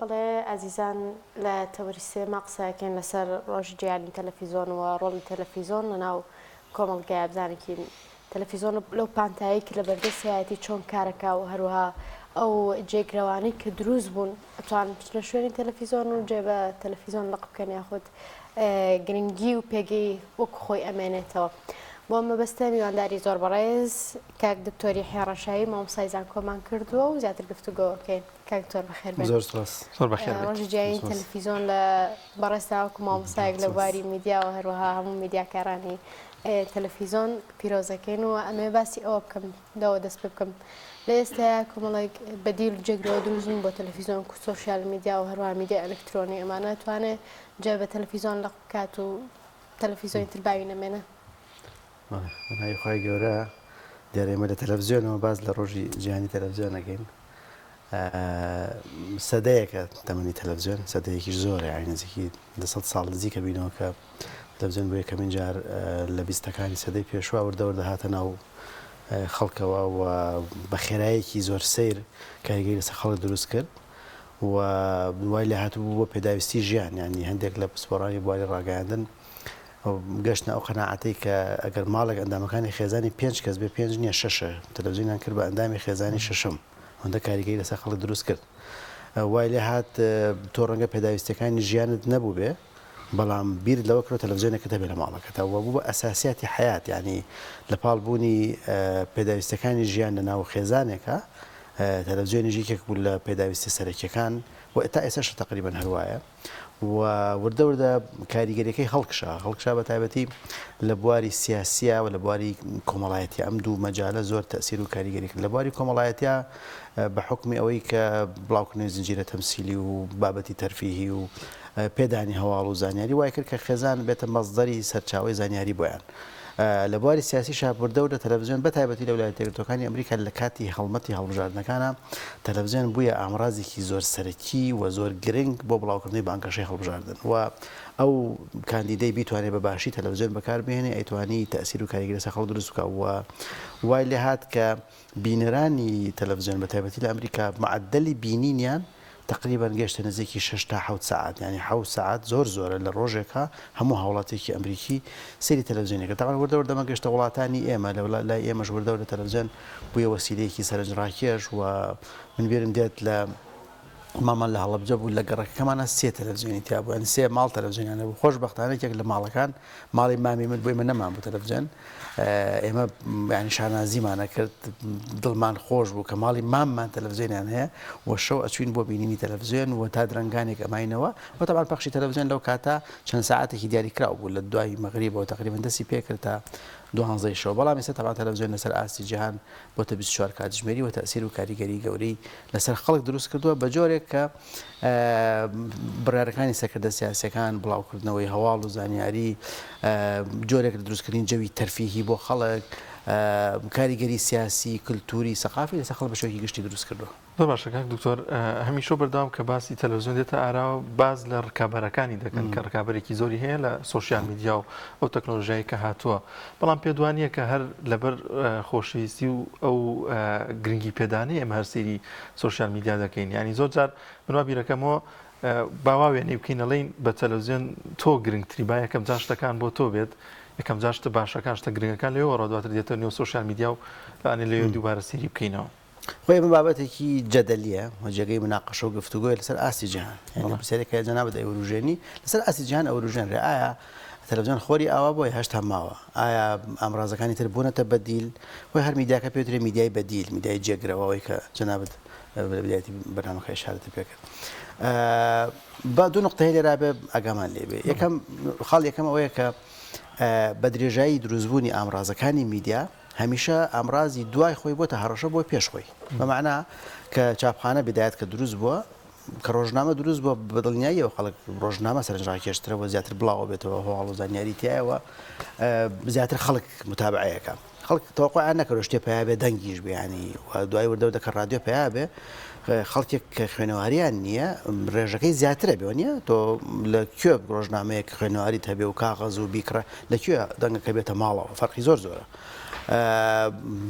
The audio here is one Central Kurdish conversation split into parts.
بەڵێ ئازیزان لە تەوەری سێما قسەکەین لەسەر ڕۆژی جیهانی تەلەفیزۆن و ڕۆڵی تەلەفیزۆن لەناو کۆمەڵگای بزانێکین تەلەفیزۆن لەو پانتایی کە لە بەردەستایەتی چۆن کارەکە و هەروەها ئەو جێگرەوانەی کە دروست بوون ئەتوان بچنە شوێنی تەلەفیزۆن و جێ بە تەلەفیزۆن لەق بکەن یاخود گرنگی و پێگەی وەک خۆی ئەمێنێتەوە. بۆ مەبەستە میوانداری زۆر بەڕێز کاک دکتۆر یەحیا ڕەشایی مامۆستای زانکۆمان کردووە و زیاتر گفتوگۆکەین. کاک دکتۆر بەخێر بێن. زۆر سپاس. زۆر بەخێر بێیت. ڕۆژی جیایی تەلەفیزۆن لە بەڕێزتان وەکو مامۆستایەک لە بواری میدیا و هەروەها هەموو میدیاکارانی تەلەفیزۆن پیرۆزەکەین و ئەمەوێ باسی ئەوە بکەم لەوە دەست پێ بکەم لە ئێستایا کۆمەڵێک بەدیل و جێگرەوە دروست بوون بۆ تەلەفیزۆن و سۆشیال میدیا و هەروەها میدیای ئەلکترۆنی ئەمانە توانێ جێ بە تەلەفیزۆن لەق بکات و تەلەفیزۆنی تر باوی نەمێنێ. بەڵێ بە ناوی خوای گەورە دیارە ئێمە لە تەلەفزیۆنەوە باس لە ڕۆژی جیهانی تەلەفزیۆن ئەکەین سەدەیەکە تەمەنی تەلەفزیۆن سەدەیەکیش زۆرە یانی نزیکی 200 ساڵ نزیکە بینەوە کە تەلەفزیۆن بۆ یەکەمین جار لە بیستەکانی سەدەی پێشوە وردە وردە هاتە ناو خەڵکەوە و بە خێرایەکی زۆر سەیر کاریگەری لەسەر خەڵک دروست کرد و وای لێ هاتبوو بۆ پێداویستی ژیان یانی هەندێک لە پسپۆڕانی بواری ڕاگەیاندن گەشتنە ئەو قەناعەتەی کە ئەگەر ماڵێک ئەندامەکانی خێزانی پێنج کەس بێ پێنج نییە شەشە تەلەڤزیۆنیان کرد بە ئەندامی خێزانی شەشەم ئەوەندە کاریگەری لەسەر خەڵک دروست کرد وای لێ هات تۆ ڕەنگە پێداویستیەکانی ژیانت نەبووبێ بەڵام بیرت لەوە کرد تەلەڤزیۆنێکت هەبێ لە ماڵەکەتا و بوو بە ئەساسیاتی حەیات یانی لە پاڵ بوونی پێداویستیەکانی ژیان لە ناو خێزانێکا تەلەڤزیۆنیش یەکێک بوو لە پێداویستیە سەرەکیەکان و تا ئێستاش تەقریبەن هەر وایە. و وردە وردە کاریگەریەکەی هەڵکشا، هەڵکشا بە تایبەتی لە بواری سیاسیا و لە بواری کۆمەڵایەتی ئەم دوو مەجالە زۆر تەسیر و کاریگەری کرد لە بواری کۆمەڵایەتیا بە حوکمی ئەوەی کە بڵاوکردنەوەی زنجیرە تەمسیلی و بابەتی تەرفیهی و پێدانی هەواڵ و زانیاری وای کرد کە خێزان بێتە مەسدەری سەرچاوەی زانیاری بۆیان. لە بواری سیاسیشا وردە وردە تەلەڤزیۆن بە تایبەتی لە ولایەتە یەکگرتووەکانی ئەمریکا لە کاتی هەڵمەتی هەڵبژاردنەکانا تەلەڤزیۆن بوویە ئامڕازێکی زۆر سەرەکی و زۆر گرنگ بۆ بڵاوکردنەوەی بانگەشەی هەڵبژاردن و ئەو کاندیدەی بیتوانێ بە باشی تەلەڤزیۆن بەکار بهێنێ ئەیتوانی تەئسیر و کاریگەری لەسەر خەڵک دروست بکا و وای لێهات کە بینەرانی تەلەڤزیۆن بە تایبەتی لە ئەمریکا معەدەلی بینینیان تەقریبەن گەشتە نزیکی شەش تا حەوت سەعات یانی حەوت سەعات زۆر زۆرە لە ڕۆژێکا هەموو هاوڵاتیەکی ئەمریکی سەیری تەلەڤزیۆنی کرد تەبعەن وردە وردە ئەمە گەشتە وڵاتانی ئێمە لە لای ئێمەش وردە وردە تەلەڤزیۆن بوویە وەسیلەیەکی سەرنجڕاکێش و من بیرم دێت لە مامان لە هەڵەبجە بوو لە گەڕەکەکەمانە سێ تەلەڤزیۆنی تیا بوو یانی سێ ماڵ تەلەڤزیۆنیان هەبوو خۆشبەختانە یەکێک لە ماڵەکان ماڵی مامی من بۆ ئێمە نەمان بوو تەلەڤزیۆن ئێمە یانی شانازیمان ئەکرد دڵمان خۆش بوو کە ماڵی ماممان تەلەڤزیۆنیان هەیە و شەو ئەچوین بۆ بینینی تەلەڤزیۆن و تا درەنگانێک ئەماینەوە و تەبعەن پەخشی تەلەڤزیۆن لەو کاتە چەند ساعەتێکی دیاریکراو بوو لە دوای مەغریبەوە تەقریبەن دەستی پێکرد تا دوانزەی شەو بەڵام ئێستا تەبعەن تەلەڤزیۆن لەسەر ئاستی جیهان بۆتە 24 کاتژمێری و تەئسیر و کاریگەری گەورەی لەسەر خەڵک دروست کردووە بە جۆرێک کە بڕیارەکانی سەرکردە سیاسیەکان، بڵاوکردنەوەی هەواڵ و زانیاری، جۆرێک لە دروستکردنی جەوی تەرفیهی بۆ خەڵک، کاریگەری سیاسی، کلتوری، سەقافی لەسەر خەڵک بە شێوەیەکی گشتی دروست کردووە. زۆر باشە کاک دکتۆر، هەمیشە و بەردەوام کە باسی تەلەفزیۆن دێتە ئاراوە باس لە ڕکابەرەکانی دەکەن کە ڕکابەرێکی زۆری هەیە لە سۆشیال میدیا و ئەو تەکنۆلۆژیای کە هاتووە، بەڵام پێت وا نییە کە هەر لەبەر خۆشەویستی و ئەو گرنگی پێدانەی ئێمە هەر سەیری سۆشیال میدیا دەکەین یانی زۆر جار من وا بیرەکەمەوە با وا وێنەی بکەین ئەڵێین بە تەلەڤزیۆن تۆ گرنگتری با یەکەم جار شتەکان بۆ تۆ بێت یەکەم جار شتە باشەکان شتە گرنگەکان لەوێوە ڕۆ دواتر دێتە نێو سۆشیال میدیا و لەوانەیە لەوێ دووبارە سەیری بکەینەوە. خۆی ئەمە بابەتێکی جەدەلیە و جێگەی مناقەشە و گفتوگۆیە لەسەر ئاستی جیهان یانی پرسیارێک کە جەنابت ئەیوروژێنی لەسەر ئاستی جیهان ئەوروژێنرێ ئایا تەلەڤزیۆن خۆری ئاوا بۆیە هەشتا ماوە ئایا ئامرازەکانی تر بوونەتە بەدیل خۆی هەر میدیاکە پێوترێ میدیای بەدیل میدیای جێگرەوە ئەوەی کە جەنابت لە بدایەتی بەرنامەکە ئیشارەتت پێ کرد با دوو نقطە هەیە لێرا بێ ئاگامان لێ بێ یەکەم خاڵ یەکەم ئەوەیە کە بە درێژایی دروستبوونی ئامرازەکانی میدیا هەمیشە ئامرازی دوای خۆی بۆتە هەڕەشە بۆ پێش خۆی بە مەعنا کە چاپخانە بدایەت کە دروست بووە کە ڕۆژنامە دروست بووە بە دڵنیاییەوە خەڵک ڕۆژنامە سەرنجڕاکێشترە و زیاتر بڵاوە بێتەوە هەواڵ و زانیاری تایەوە زیاتر خەڵک متابعەیەکە خەڵک تەوەقعیان نەکردو شتێ پیا بێ دەنگیش بیانی و دوای وردە وردە کە ڕادیۆ پیا بێ خەڵکێک کە خوێنەواریان نییە ڕێژەکەی زیاترە بێ نییە تۆ لە کوێ ڕۆژنامەیەک خوێنەواریت هەبێ و کاغەز و بیکڕە لە کوێ دەنگەکە بێتە ماڵەوە فەرقی زۆر زۆرە.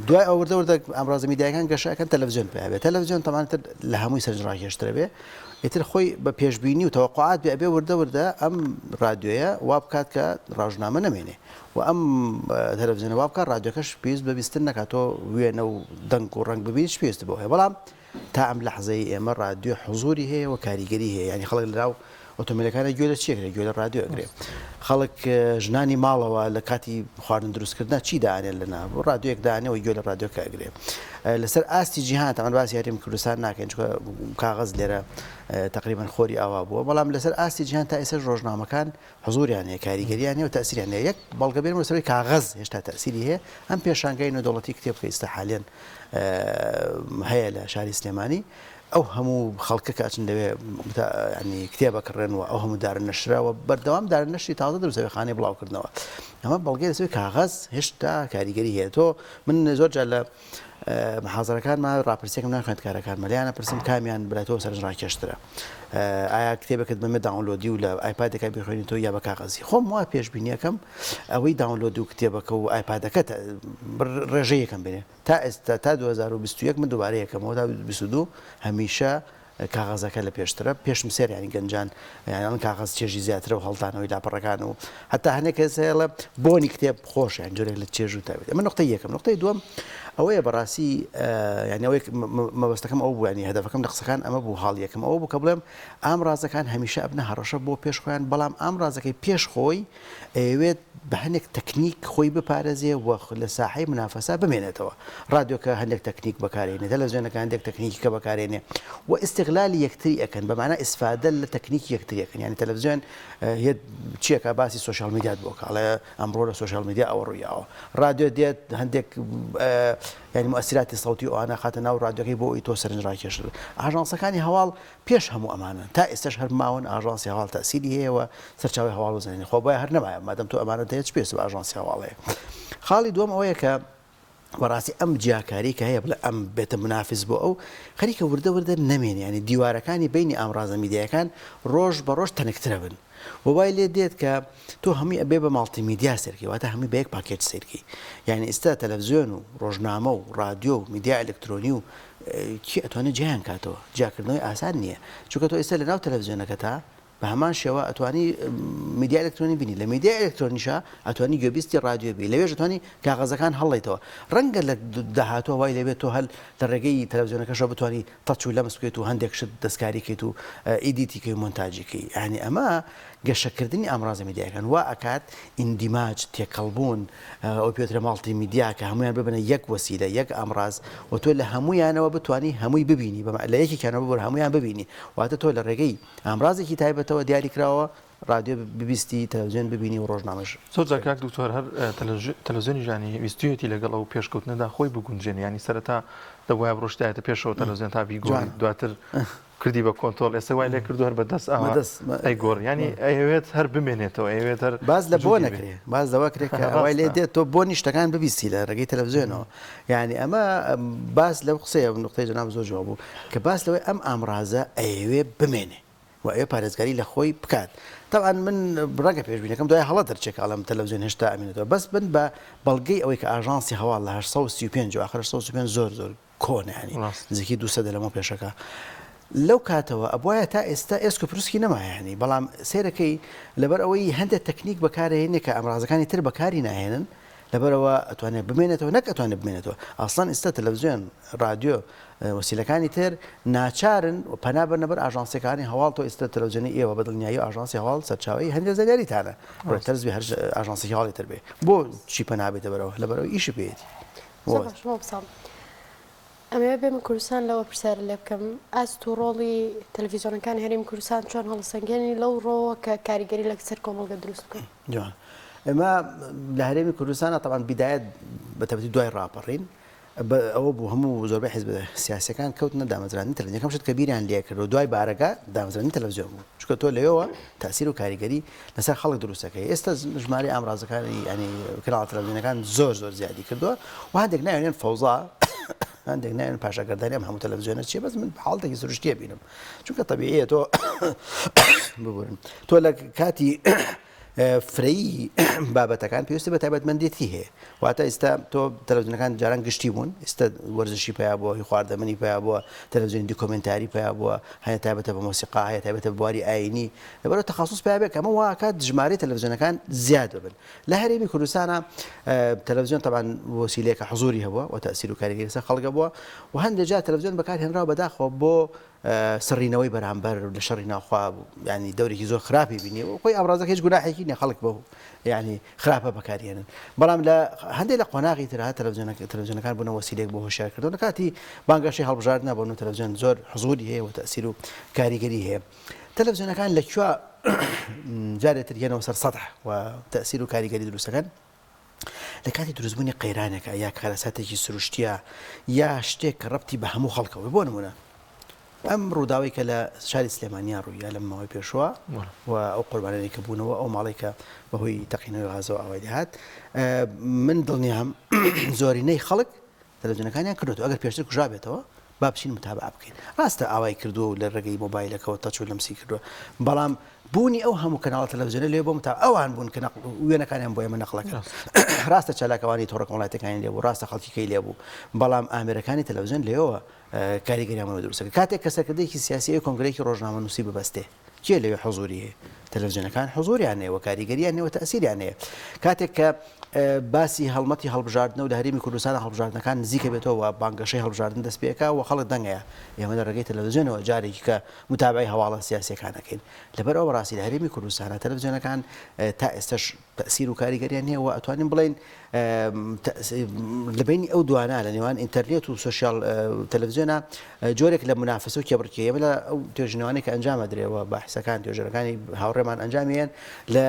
دوای ئەو وردە وردە ئامرازە میدیایەکان گەشە ئەکەن تەلەڤزیۆن پێ ئەبێ تەلەڤزیۆن تەمان تر لە هەمووی سەرنجڕاکێشترە بێ ئیتر خۆی بە پێشبینی و تەوەقعات بێ ئەبێ وردە وردە ئەم رادیۆیە وا بکات کە ڕاژنامە نەمێنێ و ئەم تەلەڤزیۆنە وا بکات رادیۆکەش پێویست بە بیستن نەکات تۆ وێنە و دەنگ و ڕەنگ ببینیت چ پێویست بۆ هەیە بەڵام تا ئەم لەحزەی ئێمە ڕادیۆ حزوری هەیە و کاریگەری هەیە یانی خەڵک لەناو ئۆتۆمبیلەکانە گوێ لە چی ئەگرێ گوێ لە ڕادیۆ ئەگرێ خەڵک ژنانی ماڵەوە لە کاتی خواردن دروستکردنا چی دانێن لە ناو ڕادیۆیەک دانێ و گوێ لە ڕادیۆکە ئەگرێ لەسەر ئاستی جیهان تەمان باسی هەرێمی کوردستان ناکەین چونکە کاغەز لێرە تقریبا خۆری ئاوا بووە بەڵام لەسەر ئاستی جیهان تا ئێستا ڕۆژنامەکان حزوریان هەیە کاریگەریان هەیە و تەئسیریان هەیە یەک بەڵگە بێنمەوە لەسەر ئەوەی کاغەز هێشتا تەئسیری هەیە ئەم پێشانگای نێودەوڵەتی کتێب کە ئیستا حالیەن هەیە لە شاری سلێمانی ئەو هەموو خەڵکە کە ئەچن لەوێ ینی کتێب ئەکڕێن و ئەو هەموو دارە نەشرە و بەردەوام دارە نەشری تازە دروست دەبێت خانەی بڵاوکردنەوە ئەمە بەڵگەی لەسەر کاغەز هێشتا کاریگەری هەیە تۆ من زۆر جار لە محازەرەکانما ڕاپرسیەکم نای خوێندکارەکانمە لێیان ئەپرسم کامیان برای تۆ سەرنج ڕاکێشترە ئایا کتێبێکت بەمێ download ی و لە ئایپادێکا بیخوێنیتەوە یا بە کاغەزی خۆم وا پێشبینیەکەم ئەوەی download و کتێبەکە و ئایپادەکە ڕێژەی یەکەم بێنێ تا ئێستا تا 2021 من دووبارە یەکەمەوە تا 22 هەمیشە کاغەزەکە لە پێشترە پێشم سێر یانی گەنجان یانی ئەڵێن کاغەز چێژی زیاترە و هەڵدانەوەی لاپەڕەکان و هەتا هەنێک کەس هەیە ئەڵێ بۆنی کتێب خۆشە یان جۆرێک لە چێژ و تایبەت ئەمە نقطەی یەکەم نقطەی دووەم ئەوەیە بەڕاستی یانی ئەوەی مەبەستەکەم ئەو بوو یانی هەدەفەکەم لە قسەکان ئەمە بوو هاڵ یەکەم ئەوە بوو کە بڵێم ئامرازەکان هەمیشە ئەبنە هەڕەشە بۆ پێش خۆیان بەڵام ئامرازەکەی پێش خۆی ئەیەوێت بە هەنێک تەکنیک خۆی بپارێزێ و لە ساحەی منافەسە بمێنێتەوە. ڕادیۆکە هەندێک تەکنیک بەکارێنێ، تەلەفزیۆنەکە هەندێک تەکنیکی کە بەکارێنێ و ئیستغلالی یەکتری ئەکەن، بە مانا ئیسفادە لە تەکنیکی یەکتری ئەکەن. یانی تەلەفزیۆن یەت چیەکا باسی social media ت بۆ ئەکا، ئەڵێ ئەمڕۆ لە social media ئەوە ڕوویاوە. ڕادیۆ دێت هەندێک یانی موئەسیراتی سەوتی ئەوانە ئەخاتە ناو ڕادیۆکەی بۆ ئەوەی تۆ سەرنجڕاکێش. ئاژانسەکانی هەواڵ پێش هەموو ئەمانەن تا ئێستاش هەر ماون ئاژانسی هەواڵ تەئسیری هەیە و سەرچاوەی هەواڵ و زانیاری خۆ بایە هەر نەمایە مادەم تۆ ئەمانەت هەیە چ پێویستت بە ئاژانسی هەواڵ هەیە خاڵی دووەم ئەوەیە کە بەڕاستی ئەم جیاکاری کە هەیە بڵێ ئەم بێتە منافس بۆ ئەو خەریکە وردە وردە نەمێنێ یانی دیوارەکانی بینی ئامرازە میدیایەکان ڕۆژ بە ڕۆژ تەنکترە بن و وای لێ دێت کە تۆ هەمووی ئەبێ بە multimedia سەیرکەی واتە هەمووی بە یەک package سەیرکەی یانی ئیستا تەلەفزیۆن و ڕۆژنامە و ڕادیۆ و میدیا ئەلکترۆنی و کێ ئەتوانێت جیایان کاتەوە جیاکردنەوەی ئاسان نییە چونکە تۆ ئێستا لەناو تەلەفزیۆنەکەتا بە هەمان شێوە ئەتوانی میدیا ئەلکترۆنی بینی لە میدیا ئەلکترۆنیشا ئەتوانی گوێبیستی ڕادیۆ بی لەوێش ئەتوانی کاغەزەکان هەڵیتەوە ڕەنگە لە داهاتوە وای لێبێت تۆ هەل لە ڕێگەی تەلەفزیۆنەکەشەوە بتوانی touch و لەمس بکەیت و هەندێک شت دەستکاری کەیت و edit ی کەی و مۆنتاجی کەی یانی ئەمە گەشەکردنی ئامرازە میدیایەکان وا ئەکات ئیندیماج تێکەڵبوون ئەوەی پێوترێ multimedia کە هەموویان ببنە یەک وەسیلە یەک ئامراز و تۆ لە هەموویانەوە بتوانی هەمووی ببینی بە لە یەکێکیانەوە ببورە هەموویان ببینی واتە تۆ لە ڕێگەی ئامرازێکی تایبەتەوە دیاریکراوە ڕادیۆ ببیستی، تەلەفزیۆن ببینی و ڕۆژنامەش. زۆر جار کاک دکتۆر هەر تەلەفزیۆنیش یانی ویستویەتی لەگەڵ ئەو پێشکەوتنەدا خۆی بگونجێنێ یانی سەرەتا دەبوایە بڕۆشتایەتە پێشەوە تەلەفزیۆن تا بیگۆڕی دواتر کردی بە کۆنتۆڵ ئێستا وای لێ کردو هەر بە دەست ئاوا ئەیگۆڕی یانی ئەیەوێت هەر بمێنێتەوە ئەیەوێت هەر باس لە بۆ نەکرێ باس لەوە کرێ کە ئەوای لێ دێت تۆ بۆنی شتەکان ببیستی لە ڕێگەی تەلەفزیۆنەوە یانی ئەمە باس لەو قسەیە نوقتەی جەناب زۆر جوان بوو کە باس لەوەی ئەم ئامرازە ئەیەوێ بمێنێ و ئەوێ پارێزگاری لە خۆی بکات. تەبعەن من ڕەنگە پێشبینەکەم دوای هەڵە دەرچێ کە ئەڵێم تەلەفزیۆن هێشتا ئەمێنێتەوە بەس من بە بەڵگەی ئەوەی کە ئاژانسی هەواڵ لە 835 و ئاخر 835 زۆر زۆر کۆنە یانی نزیکەی دوو سەدە لەمەو پێشەکە لەو کاتەوە ئەبوایە تا ئێستا ئێسک و پروسکی نەمایە یانی بەڵام سەیرەکەی لەبەر ئەوەی هەندێک تەکنیک بەکارهێنێ کە ئامرازەکانی تر بەکاری ناهێنن لەبەرئەوە ئەتوانێت بمێنێتەوە نەک ئەتوانێت بمێنێتەوە ئەسڵەن ئیستا تەلەفزیۆن ڕادیۆ وەسیلەکانی تر ناچارن و پەنا بەرنە بەر ئاژانسەکانی هەواڵ تۆ ئیستا تەلەفزیۆنی ئێوە بە دڵنیایی ئاژانسی هەواڵ سەرچاوەی هەندێک زانیاریتانە ڕۆیتەرز بێ هەر ئاژانسێکی هەواڵی تر بێ بۆ چی پەنا بێتە بەرەوە لەبەرئەوەی ئیشی پێیەتی. زۆر باش مامۆستا ئەمەوێ بێمە کوردستان لەوە پرسیارت لێ بکەم ئاست و ڕۆڵی تەلەفیزیۆنەکانی هەرێمی کوردستان چۆن هەڵسەنگێنی لەو ڕۆوە کە کاریگەری لەسەر کۆمەڵگە دروست بکەن؟ جوان ئێمە لە هەرێمی کوردستانە تەبعەن بیدایەت بە تایبەتی دوای ڕاپەڕین ئەوە بوو هەموو زۆربەی حیزبە سیاسیەکان کەوتنە دامەزراندنی تەلەفزیۆن یەکەم شت کە بیریان لێ کرد و دوای بارەگا دامەزراندنی تەلەفزیۆن بوو چونکە تۆ لەوێوە تاسیر و کاریگەری لەسەر خەڵک دروست دەکەی ئێستا ژمارەی ئامرازەکانی ینی کەناڵە تەلەفزیۆنەکان زۆر زۆر زیادی کردووە و هەندێک ناوێنێن فەوزا هەندێک ناوێن پاشاگەردانی ئەم هەموو تەلەفزیۆنە چیە بەس من حاڵتێکی سروشتیە بینم چونکە تەبیعیە تۆ ببورن تۆ لە کاتی. فرەیی بابەتەکان پێویستی بە تایبەتمەندێتی هەیە. واتە ئیستا تۆ تەلەڤزیۆنەکان جاران گشتی بوون، ئیستا وەرزشی پەیا بووە، هی خواردەمەنی پەیا بووە، تەلەڤزیۆنی دیکۆمێنتاری پەیا بووە، هەیە تایبەتە بە مۆسیقا، هەیە تایبەتە بە بواری ئایینی، لەبەرئەوە تەخەسوس پەیا بێ کە ئەمە وا ئەکات ژمارەی تەلەڤزیۆنەکان زیاد ببن. لە هەرێمی کوردستانا تەلەڤزیۆن تەبعەن وەسیلەیەکە حزووری هەبووە و تەئسیر و کاریگەری لەسەر خەڵک هەبووە و هەندێ جار تەلەڤزیۆن بەکار هێنراوە بەداخەوە بۆ سڕینەوەی بەرامبەر لە شەڕی ناوخوا یانی دەورێکی زۆر خراپی بینی و خۆی ئامرازەکە هیچ گوناحێکی نیە خەڵک بەو یانی خراپە بەکارهێنن بەڵام لە هەندێک لە قۆناغی ترا تەلەڤزیۆنەکان بوونە وەسیلەیەک بۆ هۆشیارکردنەوە لە کاتی بانگەشەی هەڵبژاردنە بۆ تەلەڤزیۆن زۆر حزوری هەیە و تەسیر و کاریگەری هەیە تەلەڤزیۆنەکان لە کوێ جارێتر یەنەوە سەر سەتح و تەسیر و کاریگەری دروستەکەن لە کاتی دروستبوونی قەیرانێکا یا کارەساتێکی سروشتیە یا شتێک کە ڕەبتی بە هەموو خەڵکەوە بۆ نمونە ئەم ڕووداوی کە لە شاری سلێمانیا ڕوویا لەم ماوەی پێشوە و ئەو قوربانیانەی کە بوونەوە ئەو ماڵی کە بەهۆی تەقینەوەی غازەوە ئاوای لێهات من دڵنیام زۆرینەی خەڵک تەلەفزیۆنەکانیان کردوەتەوە ئەگەر پێشتر کوژابێتەوە با بچین متابعە بکەین ڕاستە ئاوای کردووە و لە ڕێگەی مۆبایلەکەوە touch و لەمسی کردووە بەڵام بوونی ئەو هەموو کەناڵە تەلەفزیۆنە لێ بۆ متا ئەوان بوون کە وێنەکانیان بۆ ئێمە نەقڵەکەن ڕاستە چالاکەوانی تۆڕە کۆمەڵایەتەکانی لێ بوو ڕاستە خەڵکیکەی لێ بوو بەڵام ئامێرەکانی تەلەفزیۆن لێەوە کاریگەریان بۆ دروستەکە کاتێک کە سەرکردێکی سیاسی کۆنگرێکی ڕۆژنامەنووسی ببەستێ کێ لەوێ حزوری هەیە؟ تەلەفزیۆنەکان حزوریان هەیە و کاریگەریان هەیە و تەئسیریان هەیە. کاتێک کە باسی هەڵمەتی هەڵبژاردنە و لە هەرێمی کوردستان هەڵبژاردنەکان نزیکە بێتەوە و بانگەشەی هەڵبژاردن دەست پێکا و خەڵک دەنگەیە ئێمە لە ڕێگەی تەلەفزیۆنەوە جارێکی کە متابعەی هەواڵە سیاسیەکان ئەکەین. لەبەر ئەوە بەڕاستی لە هەرێمی کوردستانە تەلەفزیۆنەکان تا ئێستەش تەئسیر و کاریگەریان هەیە و ئەتوانین بڵێین لە بەینی ئەو دوانە لە نێوان ئینتەرنێت و social تەلەڤزیۆنە جۆرێک لە منافسە و کێبڕکێ ئێمە لە ئەو توێژینەوانەی کە ئەنجام ئەدرێ و باحسەکان توێژەرەکانی هاوڕێمان ئەنجامیان لە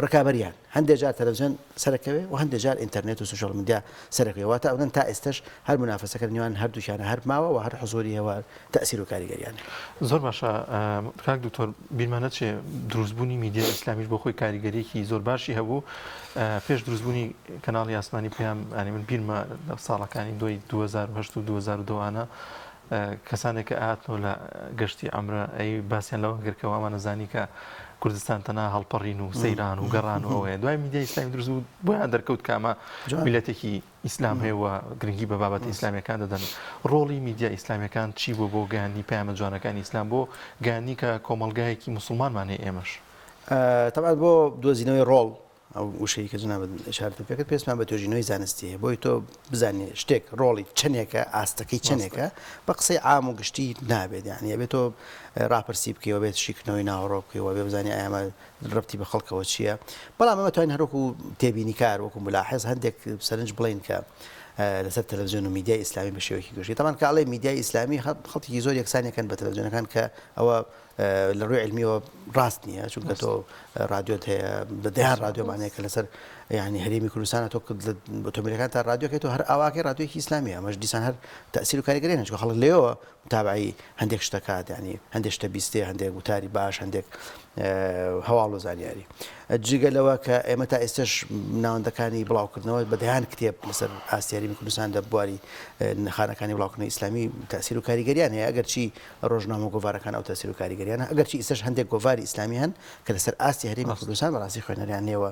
ڕکابەریان هەندێک جار تەلەڤزیۆن سەرەکەوێ و هەندێک جار ئینتەرنێت و social media سەرەکەوێ واتە ئەوەن تا ئێستش هەر منافسەکە نێوان هەردووکیانە هەر ماوە و هەر حزوری هەیە تەئسیر و کاریگەریان هەیە. زۆر باشە کاک دکتۆر بیرمان نەچێ دروستبوونی میدیای ئیسلامیش بۆ خۆی کاریگەریەکی زۆر باشی هەبوو پێش دروستبوونی کەناڵی ئاسمانی پەیام ینی من بیرمە لە ساڵەکانی دوای 2008 و 2002 ئانە کەسانێک کە ئاهاتنەوە لە گەشتی عەمرە ئەی باسیان لەوە کرد کە وامانە زانی کە کوردستان تەنها هەڵپەڕین و سەیران و گەڕان و ئەوەیە دوای میدیای ئیسلامی دروست بوو بۆیان دەرکەوت کامە میلەتێکی ئیسلام هەیە و گرنگی بە بابەتە ئیسلامیەکان دەدەن، ڕۆڵی میدیا ئیسلامیەکان چی بووە بۆ گەیاندنی پەیامە جوانەکانی ئیسلام بۆ گەیاندنی کە کۆمەڵگایەکی موسڵمانمان هەیە ئێمەش؟ تەبعەن بۆ دۆزینەوەی ڕۆڵ ئەو وشەی کە جەنابت ئیشارەتت پێ کرد پێویستمان بە توێژینەوەی زانستی هەیە بۆی تۆ بزانی شتێک ڕۆڵی چەندێکە ئاستەکەی چەندێکە بە قسەی عام و گشتی نابێت یعنی ئەبێت تۆ ڕاپرسی بکەی و بێت شیکردنەوەی ناوەڕۆک بکەی و بێ بزانی ئایا ئەمە ڕەبتی بە خەڵکەوە چییە؟ بەڵام ئەمە توانین هەر وەکو تێبینیکار، وەکو ملاحظ هەندێک سەرنج بڵێین کە لەسەر تەلەڤزیۆن و میدیای ئیسلامی بە شێوەیەکی گشتی. تەبعەن کە ئەڵێ میدیای ئیسلامی خەڵکێکی زۆر یەکسانیەکەن بە تەلەڤزیۆنەکان کە ئەوە لە ڕووی عیلمیەوە ڕاست نییە چونکە تۆ ڕادیۆت هەیە بە دەیان ڕادیۆمان هەیە کە لەسەر یعنی هەرێمی کوردستانە تۆ ئۆتۆمبیلەکان تا ڕادیۆکەی تۆ هەر ئاواکەی ڕادیۆیەکی ئیسلامیە ئەمەش دیسان هەر تەئسیر و کاریگەری هەیە چونکە خەڵک لێوە متابعەی هەندێک شت دەکات یانی هەندێک شتە بیستێ هەندێک وتاری باش هەندێک هەواڵ و زانیاری جگە لەوە کە ئێمە تا ئێستش ناوەندەکانی بڵاوکردنەوە بە دەیان کتێب لەسەر ئاستی هەرێمی کوردستان لە بواری خانەکانی بڵاوکردنەوەی ئیسلامی تەسیر و کاریگەریان هەیە ئەگەرچی ڕۆژنامە و گۆڤارەکان ئەو تەسیر و کاریگەریان ئەگەرچی ئێستش هەندێک گۆڤاری ئیسلامی هەن کە لەسەر ئاستی هەرێمی کوردستان بەڕاستی خوێنەریان نێوە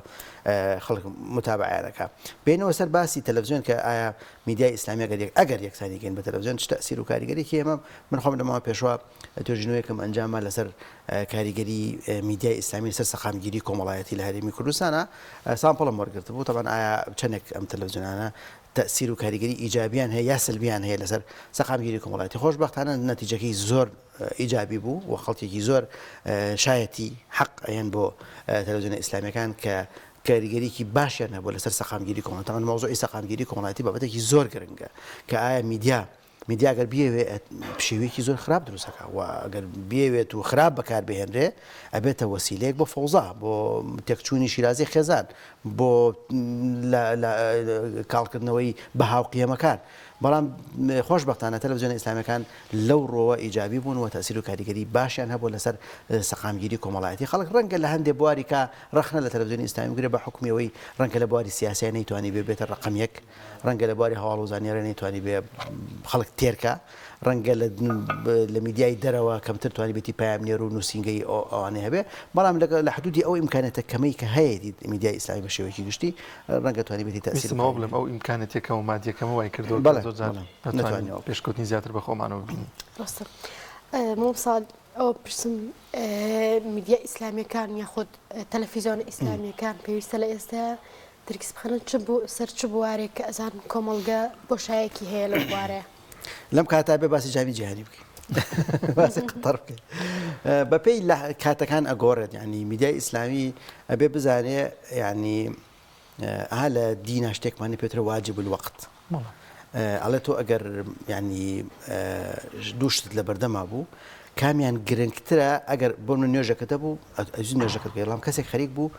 خەڵک متابعەیان دەکات بێنەوە سەر باسی تەلەڤزیۆن کە ئایا میدیای ئیسلامی ئەگەر یەک ئەگەر یەکسانی کەین بە تەلەفزیۆن چ تەئسیر و کاریگەریەکی ئێمە من خۆم لە ماوەی پێشوە توێژینەوەیەکم ئەنجامما لەسەر کاریگەری میدیای ئیسلامی لەسەر سەقامگیری کۆمەڵایەتی لە هەرێمی کوردستانە sample م وەرگرتبوو تەبعەن ئایا چەندێک ئەم تەلەفزیۆنانە تەئسیر و کاریگەری ئیجابیان هەیە یا سلبیان هەیە لەسەر سەقامگیری کۆمەڵایەتی خۆشبەختانە نەتیجەکەی زۆر ئیجابی بوو و خەڵکێکی زۆر شایەتی حەق ئەیەن بۆ تەلەفزیۆنە ئیسلامیەکان کە کاریگەریی باشیان هەبووە لەسەر سەقامگیری کۆمەڵ. تەبعەن مەوزوعی سەقامگیری کۆمەڵایەتی بابەتێکی زۆر گرنگە کە ئایا میدیا میدیا گەر بیەوێ پشێویەکی زۆر خراپ دروست ئەکا و گەر بیەوێت و خراپ بەکار بهێنرێ ئەبێتە وەسیلەیەک بۆ فەوزا بۆ تێکچوونی شیرازەی خێزان بۆ کاڵکردنەوەی بەها و قیەمەکان. بەڵام خۆشبەختانە تەلەفزیۆنە ئیسلامیەکان لەو ڕووەوە ئیجابی بوون و تەئسیر و کاریگەری باشیان هەبوو لەسەر سەقامگیری کۆمەڵایەتی خەڵک. ڕەنگە لە هەندێ بواری کە ڕەخنە لە تەلەفزیۆنی ئیسلامی بگرێ بە حوکمی ئەوەی ڕەنگە لە بواری سیاسیا نەیتوانیبێ بێتە ڕەقەم یەک، ڕەنگە لە بواری هەواڵ و زانیاریا نەیتوانیبێ خەڵک تێر کا. ڕەنگە لە لە میدیای دەرەوە کەمتر توانیبێتی پەیامنێر و نووسینگەی ئەوانەی هەبێ، بەڵام لەگەڵ لە حدوودی ئەو ئیمکانیەتە کەمەی کە هەیەتی میدیای ئیسلامی بە شێوەیەکی گشتی ڕەنگە توانیبێتی تەئسیر ویستم و ئەوە کاریگەری بڵێم ئەو ئیمکانیەتە کەم و مادیە کەمە وای کردووە کە بەڵێ زۆر جار بەڵێ نەتوانین نەتوانین ئەوە بکەین. پێشکەوتنی زیاتر بە خۆمانەوە ببینین. ڕاستە مامۆستا ئەوە پرسم میدیا ئیسلامیەکان یاخود تەلەفیزیۆنە ئیسلامیەکان پێویستە لە ئێستا تەرکیز بخەنە چ سەر چ بوارێک کە ئەزان کۆمەڵگە بۆشایەکی هەیە لەو بوارەیە؟ لەم کاتا بێ باسی جامی جیهانی بکەین باسی قەتەر بکەین بەپێی لە کاتەکان ئەگۆڕێت یعنی میدیای ئیسلامی ئەبێ بزانێ یعنی ئا لە دینا شتێکمانی پێترە واجب الوقت ئەڵێ تۆ ئەگەر ینی دووشتت لە بەردەما بوو کامیان گرنگترە ئەگەر بۆ من نوێژەکەت هەبوو ئەزی نوێژەکەت بکەی بەڵام کەسێک خەریک بوو